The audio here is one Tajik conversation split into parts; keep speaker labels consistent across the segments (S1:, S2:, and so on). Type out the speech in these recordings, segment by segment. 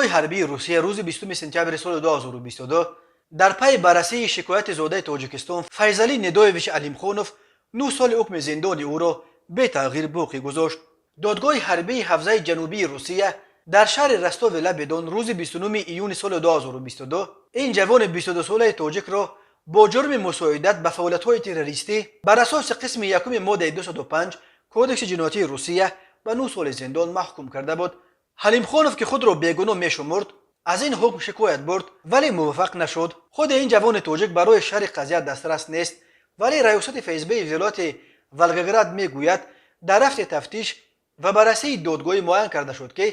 S1: Додгоҳи ҳарбии Русия рӯзи 20 сентябри соли 2022 дар пайи баррасии шикояти зодаи Тоҷикистон Файзалӣ Недоевич Алимхонов 9 соли ҳукми зиндони ӯро бетағйир боқӣ гузошт. Додгоҳи ҳарбии ҳавзаи ҷанубии Русия дар шаҳри Ростови лаби Дон рӯзи 29 июни соли 2022 ин ҷавони 22-солаи тоҷикро бо ҷурми мусоидат ба фаъолиятҳои террористӣ бар асоси қисми якуми моддаи 205 Кодекси ҷиноятии Русия ба 9 соли зиндон маҳкум карда буд. Ҳалимхонов, ки худро бегуноҳ мешумурд, аз ин ҳукм шикоят бурд, вале муваффақ нашуд. Худи ин ҷавони тоҷик барои шарҳи қазия дастрас нест, вале раёсати ФСБи вилояти Волгоград мегӯяд, дар рафти тафтиш ва баррасии додгоҳӣ муайян карда шуд, ки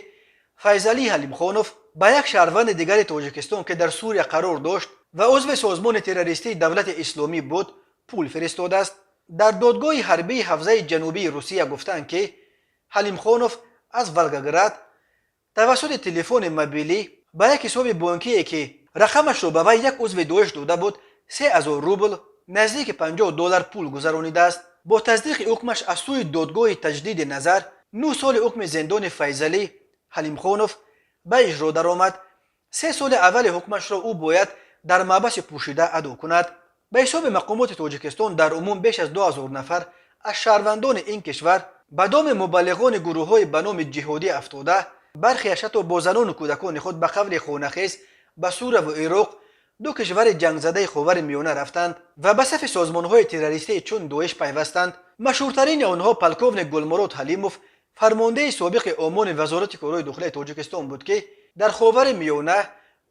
S1: Файзалӣ Ҳалимхонов ба як шаҳрванди дигари Тоҷикистон, ки дар Сурия қарор дошт ва узви созмони террористии Давлати Исломӣ буд, пул фиристодааст. Дар додгоҳи ҳарбии ҳавзаи ҷанубии Русия гуфтанд, ки Ҳалимхонов аз Волгоград тавассути телефони мобилӣ ба як ҳисоби бонкие, ки рақамашро ба вай як узви Доиш дода буд, 3000 рубл, наздики 50 доллар, пул гузаронидааст. Бо тасдиқи ҳукмаш аз сӯи додгоҳи таҷдиди назар 9 соли ҳукми зиндони Файзалӣ Ҳалимхонов ба иҷро даромад. 3 соли аввали ҳукмашро ӯ бояд дар маҳбаси пӯшида адо кунад. Ба ҳисоби мақомоти Тоҷикистон, дар умум беш аз 2000 нафар аз шаҳрвандони ин кишвар ба доми мубаллиғони гурӯҳҳои ба номи ҷиҳодӣ афтода, бархеаш ҳатто бо занону кӯдакони худ ба қавли хонахез ба Сураву Ироқ, ду кишвари ҷангзадаи Ховари Миёна, рафтанд ва ба сафи созмонҳои террористии чун Доиш пайвастанд. Машҳуртарини онҳо полковник Гулмурод Ҳалимов, фармондеҳи собиқи ОМОНи Вазорати корҳои дохилаи Тоҷикистон буд, ки дар Ховари Миёна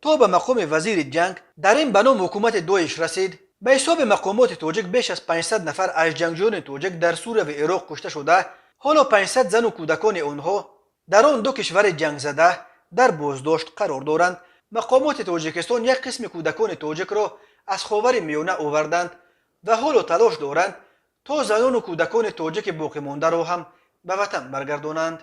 S1: то ба мақоми вазири ҷанг дар ин ба ном ҳукумати Доиш расид. Ба ҳисоби мақомоти тоҷик, беш аз 500 нафар аз ҷангҷӯёни тоҷик дар Сурия ва Ироқ кушта шуда, ҳоло 500 зану кӯдакони онҳо дар он ду кишвари ҷангзада дар боздошт қарор доранд. Мақомоти Тоҷикистон як қисми кӯдакони тоҷикро аз Ховари Миёна оварданд ва ҳоло талош доранд, то занону кӯдакони тоҷики боқимондаро ҳам ба ватан баргардонанд.